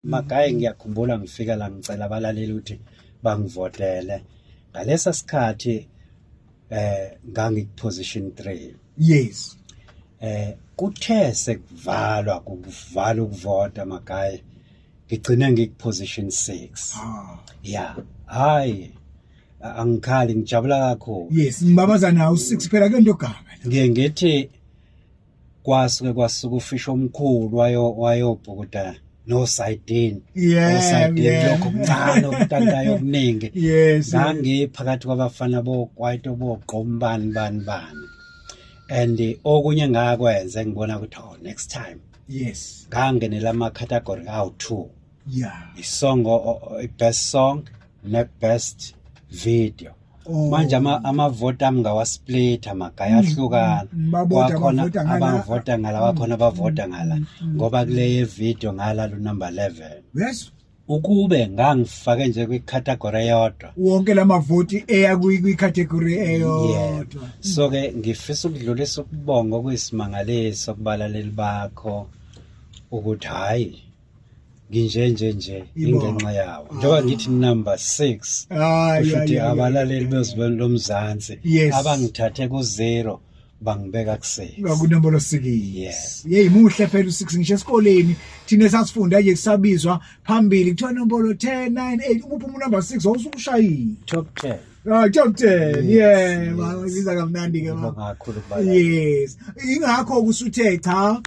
Magaye, ngiyakhumbula ngifika la ngicela abalaleli ukuthi bangivotele. Ngalesa sikhathi ngangiku position 3. Kuthe sekuvalwa, kuvalwa ukuvota, Magaye, ngigcine ngiku position 6. Yeah, hayi, angikhali, ngijabula kakhulu. Yes, ngibabaza nawo 6 phela ke, nto gama la. Ngiye ngithi kwasuke kwasuka ufisha omkhulu wayobhukuda no-sardine. O-sardine, lokho kuncane okutantayo okuningi. Ngangiphakathi kwabafana bokwaito, bogqombani bani bani, and okunye ngakwenza engibona ukuthi, oh, next time, ngangenela ama-category awu-2, i-song, i-best song ne-best video. Manje amavoti ami ngawa-split, amagaya ahlukana. Babodwa. Kwakhona abavota ngala. Abavota ngala, bakhona abavota ngala, ngoba kule video ngala number 11. Ukube ngangifake nje kwi-category eyodwa, wonke lamavoti eya kwi-category eyodwa. So ke ngifisa ukudlulisa ukubonga okuyisimangaliso kubalaleli bakho ukuthi hayi, nginje nje nje Ibonga. ingenxa yawo, njengoba ngithi number 6, kusho ukuthi abalaleli bezwe lomzansi abangithathe ku-0 bangibeka ku-6. Ngakunombolo 6. Yeyi, muhle phela u6. Ngisho esikoleni thina sasifunda nje kusabizwa phambili, kuthiwa nombolo 10, 9, 8, ukuphuma unumber 6 wawusukushayile. Top 10. Ah, top 10. Yes, Yeah. yes. Biza kamnandi ke, Ngibonga baba. kakhulu kubalaleli. Yes, ingakho kusuthe cha,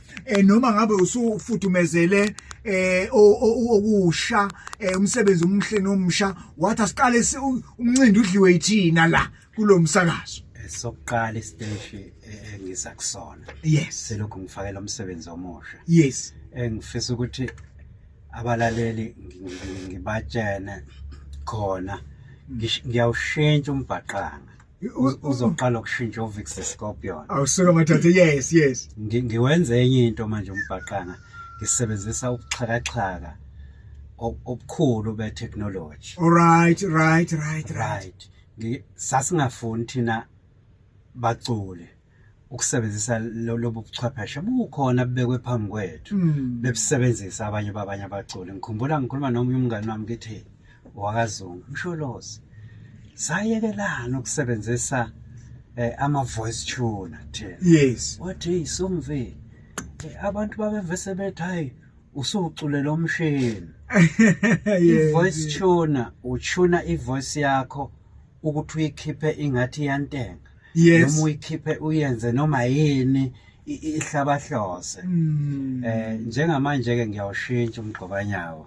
noma ngabe usufudumezele okusha, umsebenzi omuhle nomsha, wathi asiqale umncindo udliwe yithina la kulo msakazo. Sokuqala isiteshi engisa kusona selokhu ngifakela umsebenzi omusha, engifisa ukuthi abalaleli ngibatshene khona, ngiyawushintsha umbhaqanga. Uzoqala ukushintsha uVix the Scorpion. Awusuka mathatha, yes. Ngiwenze enye into manje umbhaqanga, ngisebenzisa ubuxhakaxhaka obukhulu be-technology. All right. Right, sasingafuni thina baculi ukusebenzisa lobu buchwepheshe bukhona bubekwe phambi kwethu, bebusebenzisa abanye babanye abaculi. Ngikhumbula ngikhuluma nomunye umngani wami, ngithi wakaZungu Msholozi, sayekelana ukusebenzisa ama-voice tuner thina. Wathi, "Hey Somve, abantu babevese bethi, hayi, usuculela umshini." I-voice tuner, utuna i-voice yakho ukuthi uyikhiphe ingathi iyantenga, noma uyikhiphe uyenze noma yini ihlabahlose. Njengamanje ke ngiyawushintsha umgxobanyawo,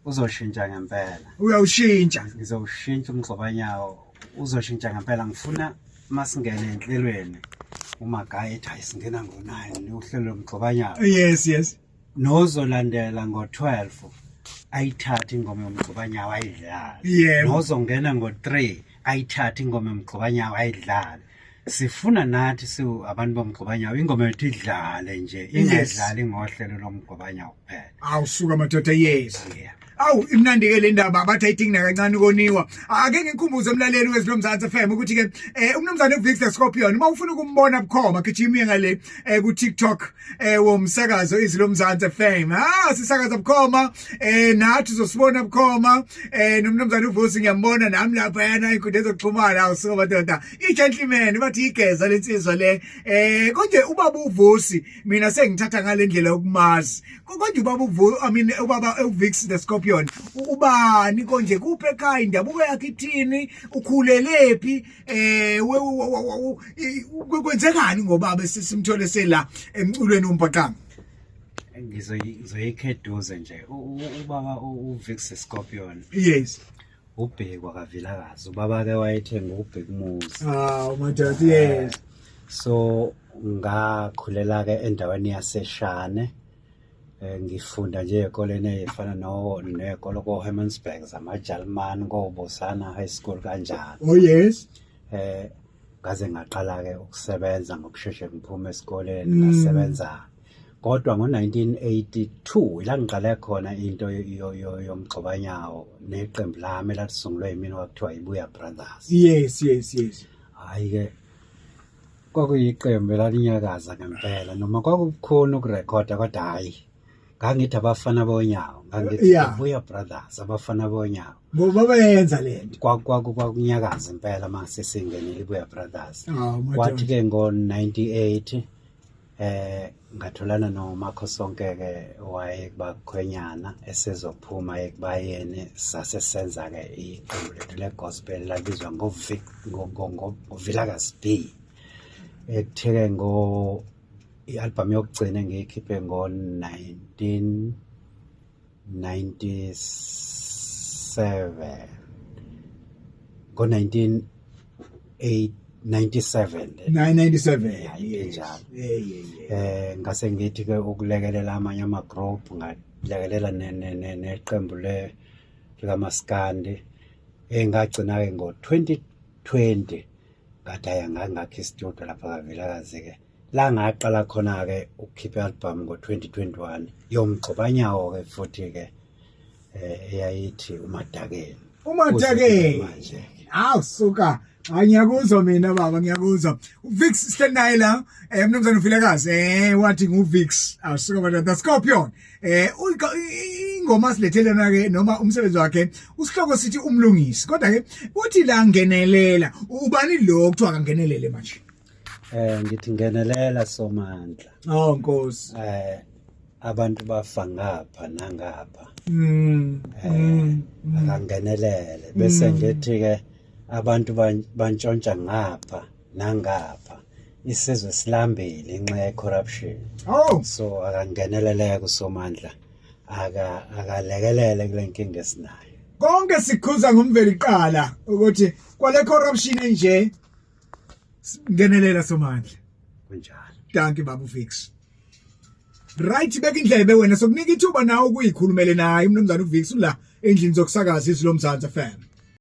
uzoshintsha ngempela. Uyawushintsha. Ngizowushintsha umgxobanyawo, uzoshintsha ngempela. Ngifuna masingene enhlelweni, uMagaye ethi, hayi, singena ngo-9 uhlelo lomgxobanyawo, yes nozolandela ngo-12 ayithathe ingoma yomgxobanyawo ayidlale, nozongena ngo-3 ayithathe ingoma yomgxobanyawo ayidlale. Sifuna nathi siwu abantu bomgxobanyawo ingoma yethu idlale nje, ingadlali ngohlelo lomgxobanyawo kuphela. Awusuka madoda, yes. Awu, imnandi ke le ndaba, bathi ayidingi nakancane ukoniwa. Ake ngikhumbuze umlaleli wezwi lomzansi FM ukuthi ke umnumzane uVix the Scorpion, uma ufuna ukumbona bukhoma, gijima uye ngale ku TikTok womsakazo Izwi lomzansi FM. Ah, sisakaza bukhoma, nathi uzosibona bukhoma, nomnumzane uVusi ngiyambona nami lapha yana inkundla zokuxhumana. Awusuka madoda. I gentleman, bathi igeza lensizwa le. Konje ubaba uVusi mina sengithatha ngale ndlela yokumazi. Konje ubaba uVu, I mean, ubaba uVix the Scorpion, ubani konje kuphi ekhaya, indabuko yakhe ithini, ukhulelephi, kwenzekani ngobaba simthole sela emculweni wombhaqanga? Ngizoyikha eduze nje. Ubaba uVix the Scorpion, ubhekwa kaVilakazi. Ubaba ke wayethenga ubheka umuzi. Ah, madoda, yes. So ngakhulela ke endaweni yaseShane, ngifunda nje ezikoleni ezifana no nezikolo ko Hermannsburg zamaJalimani, koBosana High School kanjalo. Oh yes. Ngaze ngaqala ke ukusebenza ngokusheshe ngiphuma esikoleni. Ngasebenza kodwa ngo-1982 ila ngiqale khona into yomgxobanyawo neqembu lami elalisungulwe yimina, kwakuthiwa Ibuya Brothers. yes. Hayi ke, kwakuyiqembu elalinyakaza ngempela, noma kwakubukhona ukurekhoda, kodwa hhayi, ngangithi abafana bonyawo. Ngangithi Buya Brothers, abafana bonyawo. Ngoba bayenza lento. Kwakunyakaza impela mase singenile iBuya Brothers. Oh, madoda. Kwathi ke ngo-98 ngatholana noMakho Sonke ke waye kubakhwenyana esezophuma ekubayeni, sase senza ke iqembu lethu le gospel labizwa ngoVilakazi B. Ekutheke ngo i-album yokugcina engiyikhiphe ngo-1997, ngo-1997. 997. Yeah, injalo. Yeah. Ngase ngithi ke ukulekelela amanye ama group, ngalekelela neqembu le likaMaskandi, engagcina ke ngo-2020 ngathi aya ngangakha istudio lapha kaVilakazi ke, la ngaqala khona ke ukukhipha i-album ngo-2021 yomgxobanyawo ke futhi ke eyayithi uMadakeni. uMadakeni. Manje. Awu suka. Hayi, ngiyakuzwa mina baba, ngiyakuzwa. uVix sihleli la, mnumzane uVilakazi, wathi nguVix. Awusuka manje, the Scorpion. Ingoma silethele na ke noma umsebenzi wakhe usihloko sithi Umlungisi. Kodwa ke uthi la ngenelela. Ubani lo kuthiwa kangenelele manje? Ngithi ngenelela Somandla. Oh Nkosi. Abantu bafa ngapha nangapha. Akangenelele bese ngithi ke abantu bantshontsha ngapha nangapha, isizwe silambile inxa ye corruption. Oh. So akangenelele kuSomandla, akalekelele kule nkinga esinayo. Konke sikhuza ngomveli qala ukuthi kwale corruption enje, ngenelela Somandla. Kunjalo. Dankie baba uVix. Right, beka indlebe wena, sokunika ithuba nawe ukuyikhulumele naye umnumzana uVix la endlini zokusakaza Izwi Lomzansi FM.